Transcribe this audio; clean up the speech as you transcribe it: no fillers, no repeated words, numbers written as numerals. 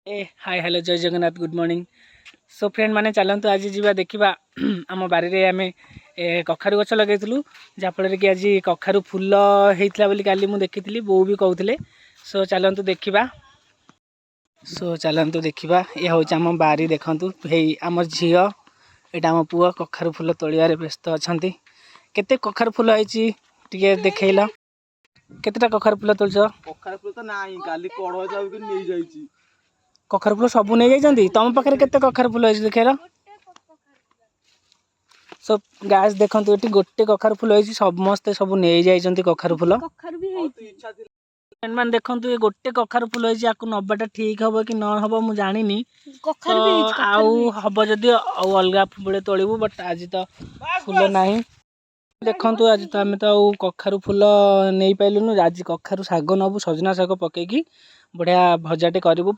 ଏ hi, hello, ଜୟ Jagannath, good morning. So friend ମାନେ, ଚାଲନ୍ତୁ ଆଜି ଯିବା ଦେଖିବା ଆମ ବାରିରେ ଆମେ କଖାରୁ ଗଛ ଲଗେଇଥିଲୁ, ଯାହାଫଳରେ କି ଆଜି କଖାରୁ ଫୁଲ ହେଇଥିଲା ବୋଲି କାଲି ମୁଁ ଦେଖିଥିଲି, ବୋଉ ବି କହୁଥିଲେ। ସୋ ଚାଲନ୍ତୁ ଦେଖିବା। ସୋ ଚାଲନ୍ତୁ ଦେଖିବା। ଏ ହେଉଛି ଆମ ବାରି। ଦେଖନ୍ତୁ, ହେଇ ଆମ ଝିଅ, ଏଇଟା ଆମ ପୁଅ, କଖାରୁ ଫୁଲ ତୋଳିବାରେ ବ୍ୟସ୍ତ ଅଛନ୍ତି। କେତେ କଖାରୁ ଫୁଲ ହେଇଛି ଟିକେ ଦେଖେଇଲ। କେତେଟା କଖାରୁ ଫୁଲ ତୋଳିଛ? କଖାରୁ ଫୁଲ ତ ନାହିଁ, କାଲି କଢ଼ ଯାଉକି ନେଇଯାଇଛି। କଖାରୁ ଫୁଲ ସବୁ ନେଇଯାଇଛନ୍ତି। ତମ ପାଖରେ କେତେ କଖାରୁ ଫୁଲ ହେଇଛି ଦେଖେଇଲ। ସୋ ଗାଇସ୍, ଦେଖନ୍ତୁ, ଏଠି ଗୋଟେ କଖାରୁ ଫୁଲ ହେଇଛି। ସମସ୍ତେ ସବୁ ନେଇଯାଇଛନ୍ତି କଖାରୁ ଫୁଲ। କଖାରୁ ବି ହେଇଛି। ଇଚ୍ଛା ଥିଲା। ମାନେ ଦେଖନ୍ତୁ, ଏ ଗୋଟେ କଖାରୁ ଫୁଲ ହେଇଛି। ଆକୁ ନବାଟା ଠିକ ହବ କି ନ ହବ ମୁଁ ଜାଣିନି। ତ କଖାରୁ ବି ହେଇଛି, କଖାରୁ ଆଉ ବି ହେଇଛି। ହବ ଯଦି ଆଉ ଅଲଗା ବେଳେ ତୋଳିବୁ, ବଟ୍ ଆଜି ତ ଫୁଲ ନାହିଁ। ଦେଖନ୍ତୁ, ଆଜି ତ ଆମେ ତ ଆଉ କଖାରୁ ଫୁଲ ନେଇପାରିଲୁନୁ। ଆଜି କଖାରୁ ଶାଗ ନେବୁ, ସଜନା ଶାଗ ପକେଇକି ବଢ଼ିଆ ଭଜାଟେ କରିବୁ।